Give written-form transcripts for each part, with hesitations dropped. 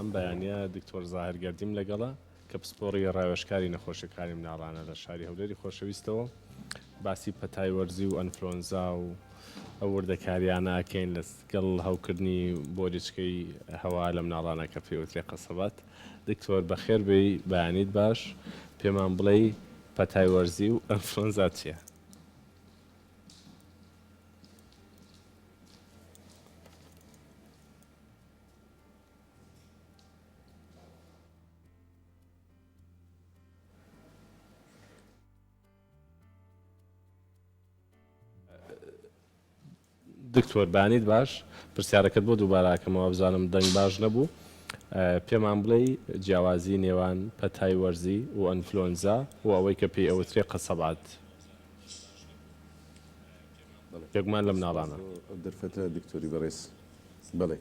ئەم بەیانە دکتۆر زاهر گەردیم لەگەڵە کە پسپۆڕی ڕاوێژکاری نەخۆشیەکانی مناڵانە لە شاری هەولێری خۆشەویستەوە باسی پەتای وەرزی و ئەنفلۆنزا و ئەو وردەکاریانە ئەکەین لەگەڵ هەوکردنی بۆریچکەی هەوا لە مناڵانە کە پێی وترێ قەسەبات. دکتۆر بەخێر بێی بەیانیت باش پێمان بڵێی پەتای وەرزی و ئەنفلۆنزا چیە؟ دکتۆر بانیت باش پرسیارەکەت بۆ دووبارە ئەکەمەوە بزانم دەنگ باش نەبوو پێمان بڵێی جیاوازی نێوان پەتای وەرزی و ئەنفلۆنزا و ئەوەی کە پێی ئەوترێ قەسەبات بێگومان لە مناڵانە. ئەو دەرفەتە دکتۆری بەڕێز. بەڵێ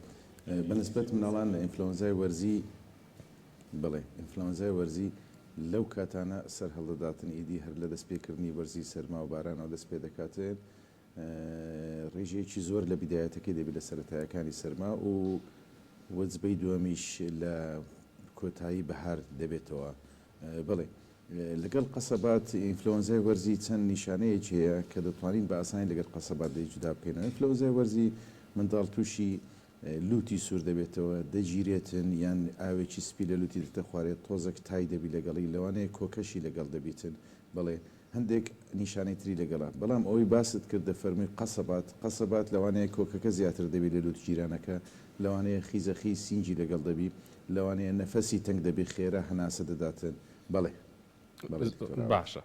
بەنسبەت مناڵان ئینفلۆنزای وەرزی بەڵێ ئینفلۆنزای وەرزی لەو کاتانە سەر هەڵدەداتن ئیدی هەر لە دەست پێکردنی وەرزی سەرما و بارانەوە دەست پێ دەکاتن ڕێژەیەکی زۆر لە بیدایەتەکەی دەبی لە سەرەتایەکانی سەرما و وەجبەی دووەمیش لە کۆتایی بەهار دەبێتەوە بەڵێ لەگەڵ قەسەبات ئینفلۆنزای وەرزی چەند نیشانەیەکی هەیە کە دەتوانین بە ئاسانی لەگەڵ قەسەبات لێی جودا بکەینەوە ئینفلۆنزای وەرزی منداڵ تووشی لوتی سوور دەبێتەوە، دەگیرێتن یان ئاوێکی سپی لە لوتی دێتە خوارێ، تۆزەک تای دەبی لەگەڵی، لەوانەیە کۆکەشی لەگەڵ دەبیتن، بەڵێ هەندێک نیشانەی تری لەگەڵە، بەڵام ئەوەی باست کرد دەفەرمووی قەسەبات، قەسەبات لەوانەیە کۆکەکە زیاتر دەبی لە لوت گیرانەکە، لەوانەیە خیزەخیز سینگی لەگەڵ دەبی، لەوانەیە نەفەسی تەنگ دەبی خێرا هەناسە دەداتن، بەڵێ. بەڵێ دکتۆر ئاوات. باشە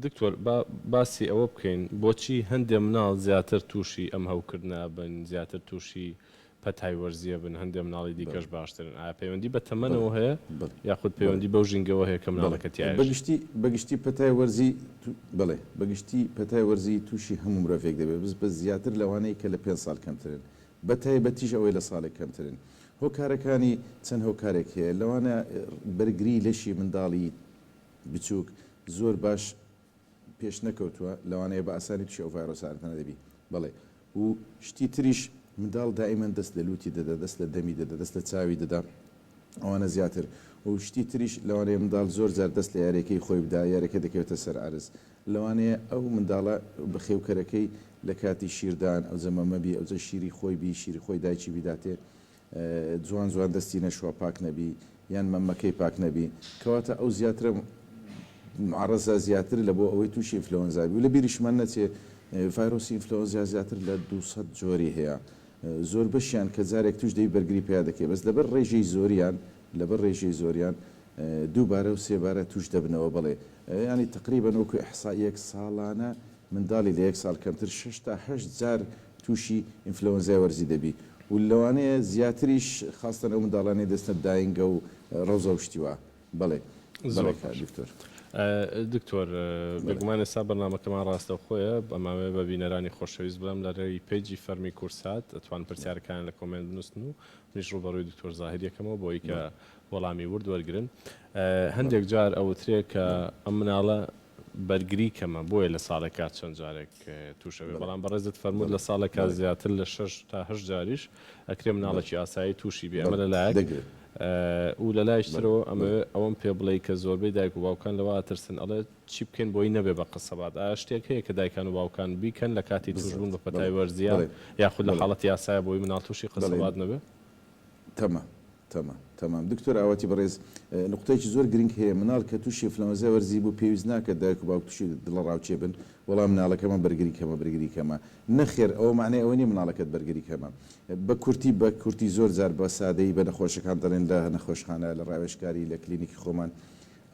دکتۆر با باسی ئەوە بکەین بۆچی هەندێ مناڵ زیاتر تووشی ئەم هەوکردنە ئەبن زیاتر تووشی پەتای وەرزیە بن هەندێ مناڵی دیکەش بەڵێ. باشترن ئایا پەیوەندی بە بەڵێ تەمەنەوە هەیە بەڵێ یاخود بەڵێ پەیوەندی بەو ژینگەوە هەیە کە بەڵێ مناڵەکە تیایە ژی؟ بەگشتی بەگشتی پەتای وەرزی تو بەڵێ بەگشتی پەتای وەرزی تووشی هەموو مرۆڤێک دەبێت بەس بەس زیاتر لەوانەی کە لە پێنج ساڵ کەمترن بەتایبەتیش ئەوەی لە ساڵێک کەمترن هۆکارەکانی چەند هۆکارێک هەیە لەوانە بەرگری لەشی منداڵی بچوک زۆر باش پێش نەکەوتوە لەوانەیە بە ئاسانی توشی ئەو ڤایرۆسانە دەبی بەڵێ و شتی تریش منداڵ دائیمەن دەست لە لوتی دەدا دەست لە دەمی دەدا دەست لە چاوی دەدا ئەوانە زیاتر و شتی تریش لەوانەیە منداڵ زۆر جار دەست لە یاریەکەی خۆی بدا یاریەکە دەکەوێتە سەر عەرز لەوانەیە ئەو منداڵە بەخێوکەرەکەی لە کاتی شیردان ئەوجە مەمە بی ئەوجە شیری خۆی بی شیری خۆی دایکی بیداتێ جوان جوان دەستی نەشوا پاک نەبی یان مەمەکەی پاک نەبی کەواتە ئەو زیاترە معەڕەزە زیاتر لە بۆ ئەوەی تووشی ئینفلەوەنزا بی و لە بیریشمان نەچێ ڤایرۆسی ئینفلەوەنزا زیاتر لە 200 جۆری هەیە زۆربەشیان کە جارێک تووش دەبی بەرگری پیا دەکەی بەس لەبەر ڕێژەی زۆریان لەبەر ڕێژەی زۆریان دووبارە و سێبارە تووش دەبنەوە بەڵێ یانی تەقریبەن وەکو ئیحسائیەک ساڵانە منداڵی لە یەک ساڵ کەمتر شەش تا هەشت جار تووشی ئینفلەوەنزای وەرزی دەبی و لەوانەیە زیاتریش خاستەن ئەو منداڵانەی دەچنە داینگە و ڕەوزە و شتی وا. بەڵێ. بەڵێ زۆر کاک باش. دکتۆر. دکتۆر بەڵێ. بێگومان ئێستا بەرنامەکەمان ڕاستەوخۆیە ئەماوێ بە بینەرانی خۆشەویست بڵێم لە رێی page ی فەرمی کوردسات ئەتوان پرسیارەکانیان لە comment بنووسن و منیش ڕووبەڕووی دکتۆر زاهیر یەکەمەوە بۆ ئەوی کە بەڵێ. وەڵامی ورد وەرگرن. بەڵێ. هەندێک جار ئەوترێ کە بەڵێ. ئەم مناڵە بەرگری کەمە بۆیە لە ساڵێکا چەند جارێک توش ئەبێ بەڵێ بەڵام بەڕێزت فەرمووت بەڵێ لە ساڵێکا بەڵێ زیاتر لە شەش تا هەشت جاریش ئەکرێ بەڵێ مناڵێکی ئاسایی توشی بێ ئەمە بەڵێ لە لایەک دەگرێ و لە لایش بەڵێ ترەوە بەڵێ ئەمەوێ ئەوەم پێ بڵێی کە زۆربەی دایک و باوکان لەوە ئەترسن ئەڵێ چی بکەین بۆی نەبێ بە قەسەبات ئایا شتێک هەیە کە دایکان و باوکان بیکەن لە کاتی توشبوون بالضبط بە پەتای بەڵێ وەرزیە بەڵێ یاخود لە بەڵێ حاڵەتی ئاسایە بۆی مناڵ توشی بەڵێ قەسەبات نەبێ؟ تەمام تەمام تەمام دکتۆر ئاواتی بەڕێز نوقتەیەکی زۆر گرنگ هەیە مناڵ کە توشی ئینفلەوەنزای وەرزی بوو پێویست ناکات دایک و باوک توشی دڵەڕاوکێ بن وەڵا مناڵەکەمان بەرگری کەمە بەرگری کەمە نەخێر ئەوە مەعنای ئەوە نیە مناڵەکەت بەرگری کەمە بە کورتی بە کورتی زۆر جار بە سادەیی بە نەخۆشەکان دەڵێن لە نەخۆشخانە لە ڕاوێژکاری لە کلینیکی خۆمان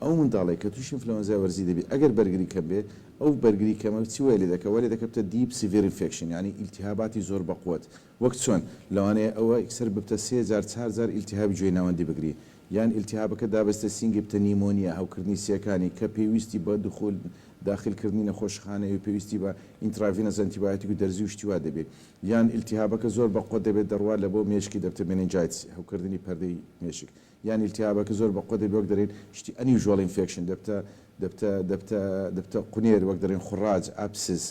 ئەو منداڵەی کە توشی ئینفلەوەنزای وەرزی دەبی ئەگەر بەرگری کەم بێ ئەو بەرگری کەمە چی وای لێ دەکا وای لێ دەکا ببتە deep severe infection یانی ئیلتیهاباتی زۆر بەقوەت وەک چۆن لەوانەیە ئەوە یەکسەر ببتە سێ جار چار جار ئیلتیهابی گوێی ناوەندی بگری یان ئیلتیهابەکە دابەزتە سینگی بتە pneumonia هەوکردنی سیەکانی کە پێویستی بە دخول داخل کردنی نەخۆشخانەی و پێویستی بە intravenous antibiotic و دەرزی و شتی وا دەبێ یان ئیلتیهابەکە زۆر بەقوەت دەبێت دەڕوا لە بۆ مێشکی دەبتە meningitis هەوکردنی پەردەی مێشک یان ئیلتیهابەکە زۆر بەقوەت دەبێ وەک دەرێن شتی unusual infection دەبتە دەبتە دەبتە دەبتە قونێر وەک دەرێن خوڕاج abscess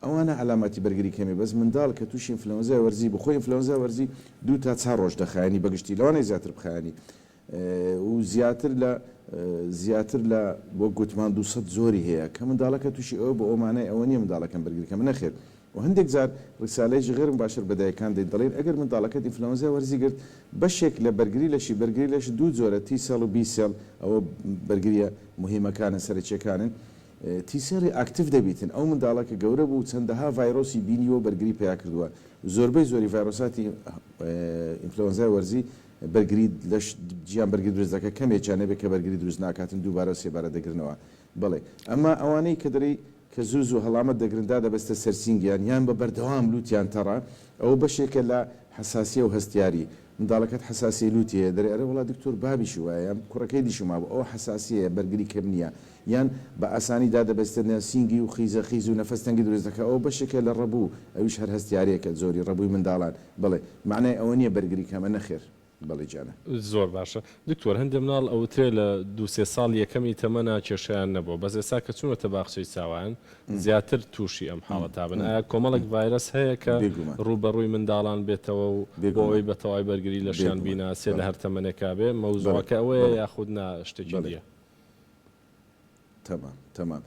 ئەوانە عەلاماتی بەرگری کەمی بەس منداڵ کە توشی ئینفلەوەنزای وەرزی بوو خۆی ئینفلەوەنزای وەرزی دوو تا چار ڕۆژ دەخایەنی بەگشتی لەوانەیە زیاتر بخایەنی. و زیاتر لە زیاتر لە وەک گوتمان 200 جۆری هەیە کە منداڵەکە تووشی ئەوە بۆ ئەو مانای ئەوە نییە منداڵەکەم بەرگری کەمە نەخێر و هەندێک جار ڕیسالەیەکی غەیر مباشر بە دایکان دەین دەڵێین ئەگەر منداڵەکەت ئینفلەوەنزای وەرزی گرت بەشێک لە بەرگری لەشی بەرگری لەش دوو جۆرە T cell و B cell ئەوە بەرگریە موهیمەکانن سەرەکیەکانن T cell ی active دەبیتن ئەو منداڵە کە گەورە بوو چەندەها ڤایرۆسی بینیوە و بەرگری پەیا کردووە زۆربەی زۆری ڤایرۆساتی ئینفلەوەنزای وەرزی بەرگری لەش گیان بەرگری دروست دەکات کەمێکیان نەبێت کە بەرگری دروست ناکاتن دووبارە و سێبارە دەگرنەوە بەڵێ ئەما ئەوانەی کە دەرێی کە زوو زوو هەڵامەت دەگرن دادەبەستە سەر سینگیان یان بە بەردەوام لوتیان تەڕە ئەوە بەشێکە لە حەساسیە و هەستیاری منداڵەکەت حەساسیەی لوتی هەیە دەرێ ئەرێ وەڵا دکتۆر بابیشی وایە یان کوڕەکەی دیشم وابوو ئەوە حەساسیەیە بەرگری کەم نیە یان بە ئاسانی دادەبەستێت نێو سینگی و خیزە خیز و نەفەس تەنگی دروست دەکا ئەوە بەشێکە لە ڕەبوو ئەویش هەر هەستیارێکە جۆری ڕەبووی منداڵان بەڵێ مەعنای ئەوە نیە بەرگری کەمە نەخێر بەڵێ گیانە. زۆر باشە دکتۆر هەندێ مناڵ ئەوترێ لە دوو سێ ساڵ یەکەمی تەمەنا کێشەیان نەبووە بەس ئێستا کە چوونەتە باخچەی ساوایان زیاتر تووشی ئەم حاڵەتە بن ئایا کۆمەڵێک ڤایرەس هەیە کە بێگومان. ڕووبەڕووی منداڵان بێتەوە و بۆ بێگومان. ئەوەی بە تەواوی بەرگری لەشیان بێگومان. بیناسێ لە بەڵێ. هەر تەمەنێکا بێ بەڵێ. مەوزوعەکە ئەوەیە بەڵێ. یاخود نا شتێکی بەڵێ. دییە؟ تەمام تەمام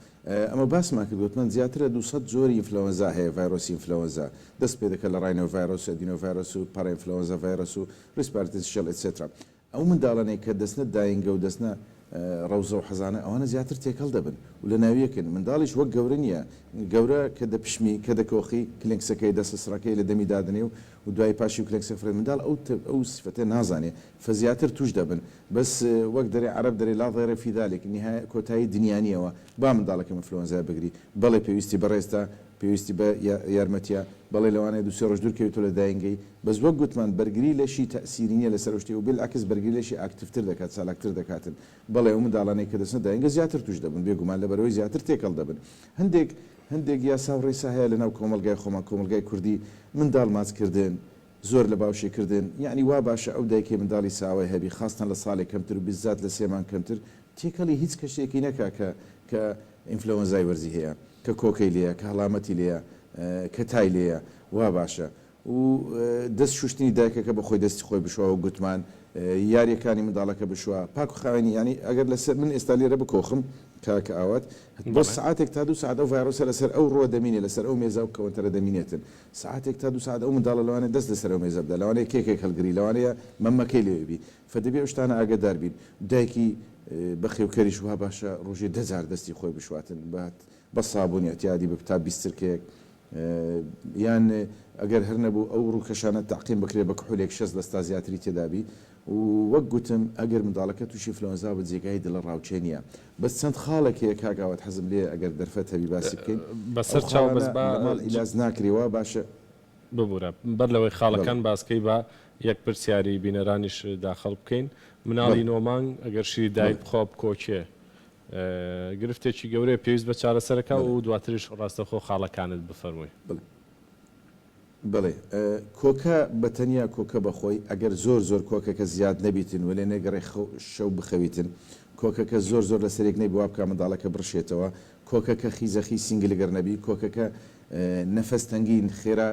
ئەمە باسمان کرد وتمان زیاتر لە 200 جۆری ئینفلەوەنزا هەیە ڤایرۆسی ئینفلەوەنزا دەست پێ دەکات لە rhinovirus و adenovirus و parainfluenza virus و respiratory syncytial etcetera ئەو منداڵانەی کە دەچنە داینگە و دەچنە ڕەوزە و حەزانە ئەوانە زیاتر تێکەڵ دەبن و لە ناویەکن منداڵیش وەک گەورە نییە گەورە کە دەپشمی کە دەکۆخی کلێنکسەکەی دەستە سڕەکەی لە دەمی دادەنێ و و دوای پاشی و کلێنکسە فڕێ منداڵ ئەو ئەو سیفەتە نازانێ فزیاتر توش دەبن بەس وەک دەرێ عەرەب دەرێ لا ضیر فی ذلک نیهایە کۆتایی دنیا نیەوە با منداڵەکەم ئینفلۆنزای بگری بەڵێ پێویستی بە ڕێزتە پێویستی بە یارمەتیە بەڵێ لەوانەیە دوو سێ ڕۆژ دوور کەویتەوە لە داینگەی بەس وەک گوتمان بەرگری لەشی تەئسیری نیە لەسەر ئەو شتەی و بالعکس بەرگری لەشی active تر دەکات چالاکتر دەکاتن بەڵێ ئەو منداڵانەی کە دەچنە داینگە زیاتر توش دەبن بێگومان لەبەرئەوەی زیاتر تێکەڵ دەبن هەندێک هەندێک یاسا و ڕێسا هەیە لەناو کۆمەڵگای خۆمان کۆمەڵگای کوردی منداڵ ماچ کردن زۆر لە باوشێ کردن یەعنی وا باشە ئەو دایکەی منداڵی ساوای هەبی خاستەن لە ساڵێک کەمتر و بیززات لە سێ مانگ کەمتر تێکەڵی هیچ کەسێکی نەکا کە کە ئینفلەوەنزای وەرزی هەیە کە کۆکەی لێیە کە هەڵامەتی لێیە کە تای لێیە وا باشە و دەست شوشتنی دایکەکە بە خۆی دەستی خۆی بشوا وەک گوتمان یاریەکانی منداڵەکە بشوا پاک و خاوێنی یانی ئەگەر لەسەر من ئێستا لێرە بکۆخم کاک ئاوات بۆ سەعاتێک تا دوو سەعات ئەو ڤایرۆسە لەسەر ئەو ڕووە دەمینێ لەسەر ئەو مێزە و کەوەنتەرە دەمینێتن سەعاتێک تا دوو سەعات ئەو منداڵە لەوانەیە دەست لەسەر ئەو مێزە بدا لەوانەیە کێکێک هەڵگری لەوانەیە مەمەکەی لەوێ بی فە دەبێ ئەو شتانە ئاگەدار بین دایکی بەخێوکەریش وا باشە ڕۆژێ دە جار دەستی خۆی بشواتن بە بە سابوون ئیعتیادی بب تا 20 چرکەیەک یان ئەگەر هەر نەبوو ئەو ڕووکەشانە تەعقیم بکرێ بە کحولێک 60 لەستا زیاتری تێدابی و وەک گوتم ئەگەر منداڵەکە تووشی ئینفلۆنزا بوو جێگای دڵەڕاوکێ نییە بەس چەند خاڵێک هەیە کاک ئاوات حەزم لێیە ئەگەر دەرفەت هەبی باسی بکەین ئەو بەسەر چاو بەس خاڵانە با لە ماڵ عیلاج ناکرێ وا باشە ببورە بەر لەوەی بەڵێ خاڵەکان باس کەی با یەک پرسیاری بینەرانیش داخڵ بکەین مناڵی بەڵێ نۆ مانگ ئەگەر شیری دایک بەڵێ بخوا بکۆکێ گرفتێکی گەورەیە پێویست بە چارەسەرەکە بەڵێ و دواتریش ڕاستەوخۆ خاڵەکانت بفەرمووی. بەڵێ بەڵێ کۆکە بە تەنیا کۆکە بە خۆی ئەگەر زۆر زۆر کۆکەکە زیاد نەبیتن و لێ نەگەڕێ خەو شەو بخەویتن کۆکەکە زۆر زۆر لەسەر یەک نەبی وا بکا منداڵەکە بڕشێتەوە کۆکەکە خیزەخی سینگلگەر نەبی کۆکەکە نەفەس تەنگی خێرا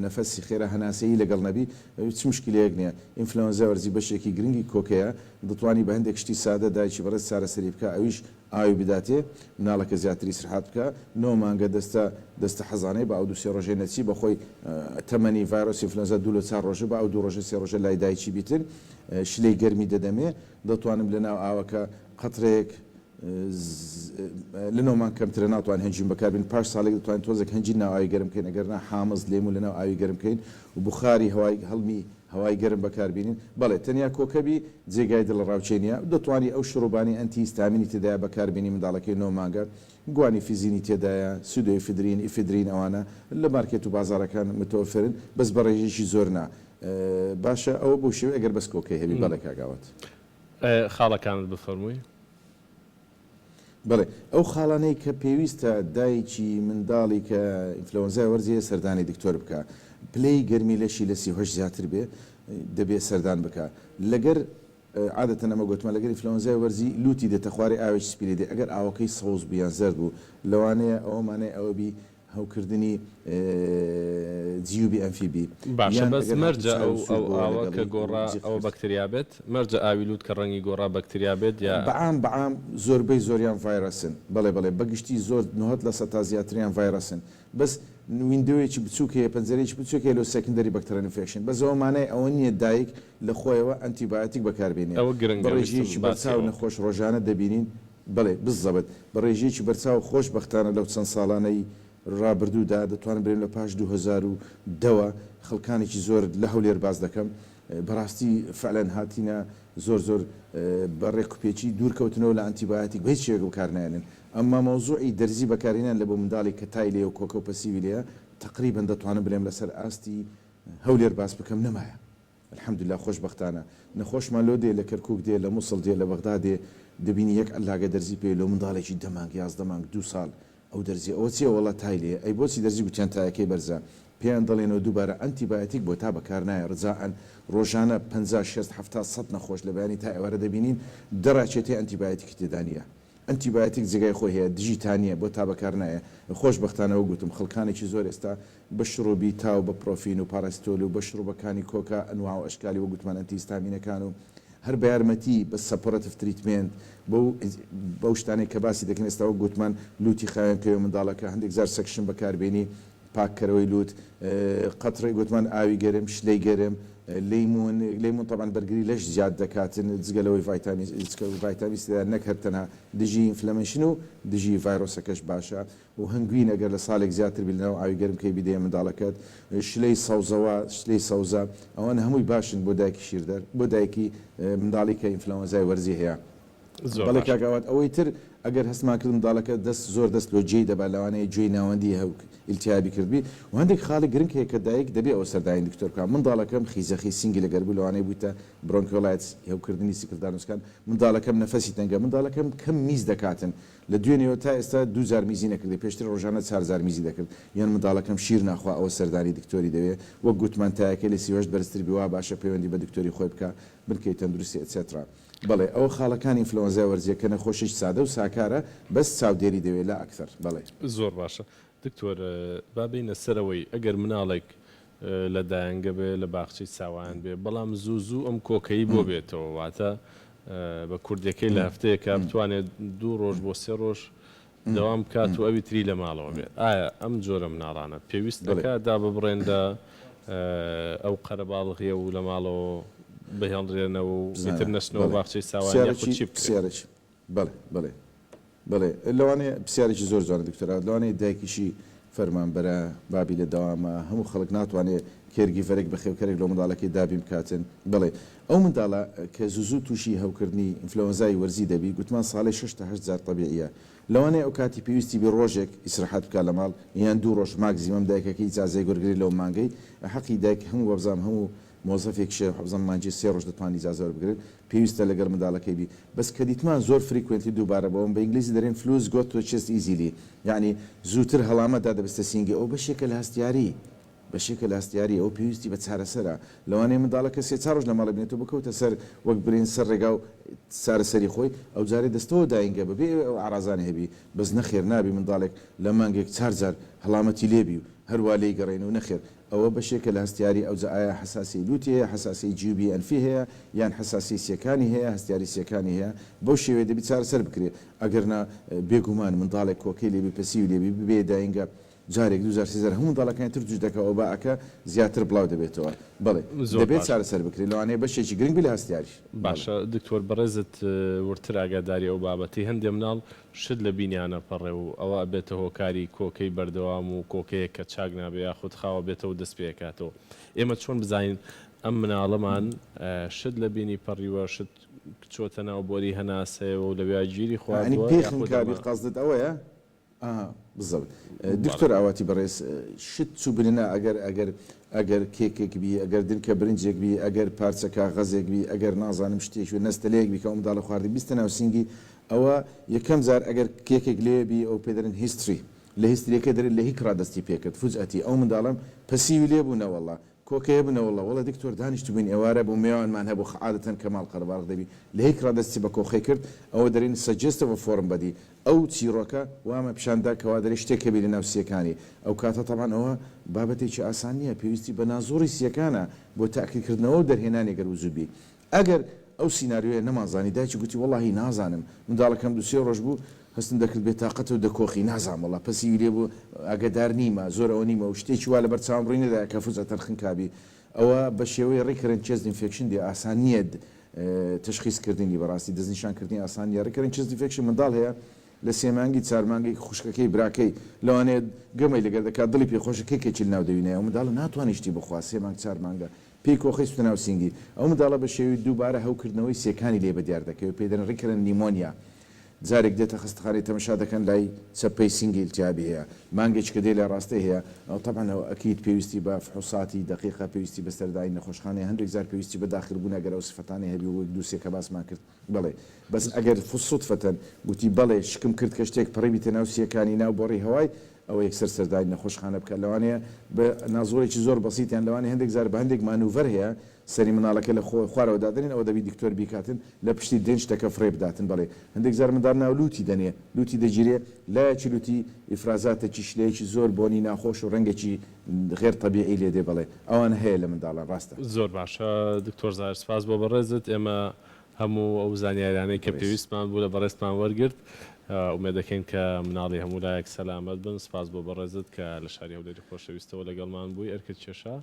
نەفەسی خێرا هەناسەیی لەگەڵ نەبی هیچ مشکلەیەک نیە ئینفلەوەنزای وەرزی بەشێکی گرنگی کۆکەیە دەتوانی بە هەندێک شتی سادە دایکی بەڕێز چارەسەری بکا ئەویش ئاوی بداتێ مناڵەکە زیاتر ئیسرحات بکا نۆ مانگە دەستە دەستە حەزانەی با ئەو دوو سێ ڕۆژەی نەچی بەخۆی تەمەنی ڤایرۆسی ئینفلۆنزا دوو لۆ چار ڕۆژە با ئەو دوو ڕۆژە سێ ڕۆژە لای دایکی بیتن شلەی گەرمی دەدەمێ دەتوانم لەناو ئاوەکە قەترەیەک لە نۆ مانگ کەمترە ناتوان هەنجین بەکار بین پاش ساڵێک دەتوانین تۆزێک هەنجین ناو ئاوی گەرم بکەین ئەگەر نا حامز لێمو لەناو ئاوی گەرم بکەین و بوخاری هەوای هەڵمی هەوای گەرم بەکار بینین بەڵێ تەنیا کۆکە بی جێگای دڵەڕاوکێ نیە دەتوانی ئەو شڕوبانەی antihistamine ی تێدایە بەکار بینی منداڵەکەی نۆ مانگە guanifacine ی تێدایە pseudoephedrine ephedrine ئەوانە لە مارکێت و بازاڕەکان متوفرن بەس بە ڕێژەیەکی زۆر نا باشە ئەوە بەو شێوەیە ئەگەر بەس کۆکەی هەبی بەڵێ کاک ئاوات. خاڵەکانت بفەرمووی. بەڵێ ئەو خاڵانەی کە پێویستە دایکی منداڵی کە ئینفلەوەنزای وەرزی هەیە سەردانی دکتۆر بکا پلەی گەرمی لەشی لە 38 زیاتر بێ دەبێ سەردان بکا لەگەر عادەتەن ئەمە گۆتمە لەگەر ئینفلەوەنزای وەرزی لوتی دێتە خوارێ ئاوێکی سپی لێ دێ ئەگەر ئاوەکەی سەوز بوو یان زەرد بوو لەوانەیە ئەوە مانای ئەوە بی. هەوکردنی جیوبی ئەنفی بی باشە یان بەس ئەگەر هاتوو مەرجە چاوی ئەو سوور ئەو بۆوە ئاوە کە لەگەڵی و گۆڕا جیق ئەوە کرد. بەکتریا بێت؟ مەرجە ئاوی لووت کە ڕەنگی گۆڕا بەکتریا بێت یا. بەعام بەعام زۆربەی زۆریان ڤایرەسن بەڵێ بەڵێ بەگشتی زۆر نهۆت لە سەتا زیاتریان ڤایرەسن بەس window یەکی بچوک هەیە پەنجەرەیەکی بچوک هەیە لۆ secondary bacterial infection بەس ئەوە مانای ئەوە نیە دایک لە خۆیەوە ئەنتیبایۆتیک بەکار بێنێ ئەوە بە گرنگە ویستم ڕێژەیەکی باسی بەرچاو ئەوە بکەم. نەخۆش ڕۆژانە دەبینین بەڵێ بززەبت بە ڕێژەیەکی بەرچاو خۆش بەختانە لەو چەند ساڵانەی ڕابردوودا دەتوانم برێم لە پاش 2010 وە خەڵکانێکی زۆر لە هەولێر باس دەکەم بەڕاستی فعلەن هاتینە زۆر زۆر بە ڕێکوپێکی دوور کەوتنەوە لە ئەنتیبایۆتیک بە هیچ شێوەیەک بەکار نایەنن ئەمما مەوزوعی دەرزی بەکارهێنان لە بۆ منداڵێک کە تای لێیە و کۆکە و پەسیوی لێیە تەقریبەن دەتوانم بلێم لەسەر ئاستی هەولێر باس بکەم نەمایە الحمدللە خۆشبەختانە نەخۆشمان لۆ دێ لە کەرکوک دێ لە موسڵ دێ لە بەغدا دێ دەبینی یەک عەلاگە دەرزی پێیە لۆ منداڵێکی دە مانگ 11 مانگ دوو ساڵ ئەو دەرزیە ئەوە چیە وەڵا تای لێیە ئەی بۆچی دەرزی گوتیان تایەکەی بەرزە پێیان دەڵێنەوە دووبارە ئەنتی بایۆتیک بۆ تا بەکار نایە ڕجائەن ڕۆژانە 50 60 70 سەد نەخۆش لە بەیانی تا ئێوارە دەبینین دە ڕاچێتەی ئەنتی بایۆتیکی تێدا نیە ئەنتی بایۆتیک جێگای خۆی هەیە دژی تا نیە بۆ تا بەکار نایە خۆش بەختانە وەک گوتم خەڵکانێکی زۆر ئێستا بە شڕوبی تا و بە پرۆفین و پاراستۆل و بە شڕوبەکانی کۆکا ئەنواع و ئەشکالی وەک گوتمان ئەنتی هیستامینەکان و هەر بە یارمەتی بە supportive treatment بەو بەو شتانەی کە باسی دەکەن ئێستا وەک گوتمان لوتی خاوێن کەوێ منداڵەکە هەندێک جار suction بەکار بێنی پاککەرەوەی لوت قەترەی گوتمان ئاوی گەرم شلەی گەرم لەیمون لەیمون تەبعەن بەرگری لەش زیاد دەکاتن جگە لەوەی ڤایتامین ڤایتامین سی نەک هەر تەنها دژی inflammation و دژی ڤایرۆسەکەش باشە و هەنگوین ئەگەر لە ساڵێک زیاتر بی لەناو ئاوی گەرم کەی بیدەیە منداڵەکەت شلەی سەوزەوە شلەی سەوزە ئەوانە هەمووی باشن بۆ دایکی شیردەر بۆ دایکی منداڵی کە ئینفلەوەنزای وەرزی هەیە. زۆر بەڵێ باشە. کاک ئاوات ئەوەی تر ئەگەر هەستمان کرد منداڵەکە دەست زۆر دەست لۆ جێی دەبا لەوانەیە گوێی ناوەندی هەوک ئیلتیهابی کردبی و هەندێک خاڵی گرنگ هەیە کە دایک دەبێ ئەوە سەردانی دکتۆر بکا منداڵەکەم خیزەخی سینگی لەگەر بوو لەوانەیە بوویتە bronchiolitis هەوکردنی سیکڵدانوسکان منداڵەکەم نەفەسی تەنگە منداڵەکەم کەم میز دەکاتن لە دوێنێوە تا ئێستا دوو جار میزی نەکردی پێشتر ڕۆژانە چار جار میزی دەکرد یان منداڵەکەم شیر ناخوا ئەوە سەردانی دکتۆری دەوێ وەک گوتمان تایەکەی لە 38 بەرزتر بی وا باشە پەیوەندی بە دکتۆری خۆی بکا بنکەی تەندروستی etc. بەڵێ ئەوە خاڵەکانی ئینفلەوەنزای وەرزیە کە نەخۆشیی سادە و ساکارە بەس چاودێری دەوێ لا اکثر بەڵێ. زۆر باشە دکتۆر با بێینە سەرەوەی ئەگەر مناڵێک لە دایەنگە بێ لە باخچەی ساوایان بێ بەڵام زوو زوو ئەم کۆکەی بۆ بێتەوە واتە بە کوردیەکەی لە هەفتەیەکا بتوانێت دوو ڕۆژ بۆ سێ ڕۆژ دەوام بکات و ئەوی تری لە ماڵەوە بێت ئایا ئەم جۆرە مناڵانە پێویست دەکات داببڕێن لە ئەو قەرەباڵغیە و لە ماڵەوە بهێڵرێنەوە و ئیتر نەچنەوە باخچەی ساوایان یاخود چی بکرێت؟ بەڵێ بەڵێ بەڵێ لەوانەیە پرسیارێکی زۆر جوانە دکتۆر ئاوات لەوانەیە دایکیشی فەرمانبەرە بابی لە دەوامە هەموو خەڵک ناتوانێ caregiver ێک بەخێوکەرێک لۆ منداڵەکەی دابین بکاتن بەڵێ ئەو منداڵە کە زوو زوو تووشی هەوکردنی ئینفلەوەنزای وەرزی دەبی گوتمان ساڵێ شەش تا هەشت جار تەبیعیە لەوانەیە ئەو کاتی پێویستی بی ڕۆژێک ئیسرحەت بکا لە ماڵ یان دوو ڕۆژ maximum دایکەکەی ئیجازەیەک وەرگری لەو مانگەی حەقی دایک هەموو وابزانم هەموو مۆزەفێک شێخ وابزانم مانگی سێ ڕۆژ دەتوانی ئیجازە وەربگرن پێویستە لەگەڵ منداڵەکەی بی بەس کە دیتمان زۆر frequently دووبارە بۆوە بە ئینگلیزی دەرێن flus go to chest easily یەعنی زووتر هەڵامەت دادەبستە سینگی ئەوە بەشێکە لە هەستیاری بەشێکە لە هەستیاری ئەوە پێویستی بە چارەسەرە لەوانەیە منداڵەکە سێ چار ڕۆژ لە ماڵێ بنێتەوە بکەوتە سەر وەک برێن سەر ڕێگا و چارەسەری خۆی ئەوجارێ دەستەوە داینگە بەبێ ئەوەی ئەو ئەعرازانە هەبی بەس نەخێر نابی منداڵێک لە مانگێک چار جار هەڵامەتی لێبی و هەروا لێی گەڕێن و نەخێر ئەوە بەشێکە لە هەستیاری ئەوجا ئایا حەساسیەی لوتی هەیە حەساسیەی جیوبی ئەنفی هەیە یان حەساسیەی سیەکانی هەیە هەستیاری سیەکانی هەیە بەو شێوەیە دەبی چارەسەر بکرێ ئەگەرنا بێگومان منداڵێک کۆکەی لێبی پەسیوی لێبی ببێ داینگە جارێک دوو جار سێ جار هەموو منداڵەکانی تر توش دەکا وەبائەکە زیاتر بڵاو دەبێتەوە بەڵێ زۆر دەبێت باشە. چارەسەر بکرێ لەوانەیە بەشێکی گرنگ بی لە هەستیاریش بەڵێ. باشە دکتۆر بەڕێزت وردتر ئاگاداری ئەو بابەتەی هەندێ مناڵ شت لە بینیان ئەپەڕێ و ئەوە ئەبێتە هۆکاری کۆکەی بەردەوام و کۆکەیەک کە چاک نابێ یاخود خاو ئەبێتەوە و دەست پێ ئەکاتەوە ئێمە چۆن بزانین ئەم مناڵەمان شت لە بینی پەڕیوە شت چۆتە ناو بۆری هەناسەیەوە و لەویا گیری یانی خواردووە پێی یاخود خنکابی ئەمە قەسدت ئەوەیە؟ ئاها بالضبط بەڵێ. دکتۆر ئاواتی بەڕێز شت چوو برنا ئەگەر ئەگەر ئەگەر کێکێک بی ئەگەر دنکە برنجێک بی ئەگەر پارچە کاغەزێک بی ئەگەر نازانم شتێک و نەستەلەیەک بی کە ئەو منداڵە خواردی بیستە ناو سینگی ئەوە یەکەم جار ئەگەر کێکێک لێ بی ئەو پێ دەرێن history لە history ەکە دەرێ لە هیکڕا دەستی پێ کرد فوجئەتی ئەو منداڵەم پەسیوی لێ بوو نەوەڵا. کۆکەیە بنە وەڵا وەڵا دکتۆر دانیشتبوین ئێوارە بوو مێوانمان هەبوو خە عادەتەن کەماڵ قەرەباڵغ دەبی لە هیکڕا دەستی بە کۆخەی کرد ئەوە دەرێن suggestive of foreign body ئەو چیڕۆکە وامان پیشان دا کەوا دەرێ شتێک هەبی لە ناو سیەکانی ئەو کاتە تەبعەن ئەوە بابەتێکی ئاسان نیە پێویستی بە نازوڕی سیەکانە بۆ تاکید کردنەوە و دەرهێنانی گەر وجود بی ئەگەر ئەو سیناریۆیە نەمانزانی دایکی گوتی وەڵاهی نازانم منداڵەکەم دوو سێ ڕۆژ بوو هەستم دەکرد بێ تاقەتە و دەکۆخی نازانم وەڵا پەسیوی لێ بوو ئاگەدار نیمە زۆر ئەوە نیمە و شتێکی وا لەبەر چاوم ڕووی نەدایە کە فجئەتەن خنکابی ئەوە بە شێوەی recurrent chest infection دێ ئاسان نییە تەشخیس کردنی بەڕاستی دەستنیشان کردنی ئاسان نییە recurrent chest infection منداڵ هەیە لە سێ مانگی چار مانگی خوشکەکەی براکەی لەوانەیە گەمەی لەگەر دەکات دڵی پێ خۆشە کێکێکی لەناو دەوینایە ئەو منداڵە ناتوانێ شتی بخوا سێ مانگ چار مانگە پێی کۆخەی چوتە ناو سینگی ئەو منداڵە بە شێوی دووبارە هەوکردنەوەی سیەکانی لێ بەدیار دەکەوێت پێی دەرێن recurrent pneumonia جارێک دێتە خەستەخانەی تەمەشا دەکەن لای چەپەی سینگی ئیلتیهابی هەیە مانگێکی کە دێ لای ڕاستەی هەیە ئەو تەبعەن ئەو ئەکید پێویستی بە فحوساتی دەقیقە پێویستی بە سەردانی نەخۆشخانەیە هەندێک جار پێویستی بە داخل بوونە گەر ئەو سفەتانەی هەبی وەک دوو سێ کە باسمان کرد بەڵێ بەس ئەگەر سوتفەتەن گوتی بەڵێ شکم کرد کە شتێک پەڕیبیتە ناو سیەکانی ناو بۆڕی هەوای ئەوە یەکسەر سەردانی نەخۆشخانە بکە لەوانەیە بە نازۆرێکی زۆر بەسیت یان لەوانەیە هەندێک جار بە هەندێک maneuver هەیە سەری منداڵەکە لە خۆ خوارەوە دادەنێن ئەوە دەبی دکتۆر بیکاتن لە پشتی دێن شتەکە فڕێ بداتن بەڵێ هەندێک جار منداڵ ناو لوتی دەنێ لوتی دەگیرێ لایەکی لوتی ئیفرازاتێکی شلەیەکی زۆر بۆنی ناخۆش و ڕەنگێکی غێر تەبیعی لێ دێ بەڵێ ئەوانە هەیە لە منداڵان ڕاستە. زۆر باشە دکتۆر زاهر سپاس بۆ بەڕێزت ئێمە هەموو ئەو زانیاریانەی کە بەڕێز. پێویستمان بوو لە بەڕێزتمان وەرگرت ئومێد دەکەین کە مناڵی هەموو لایەک سەلامەت بن سپاس بۆ بەڕێزت کە لە شاری هەولێری خۆشەویستەوە لەگەڵمان بووی ئەرکت کێشا.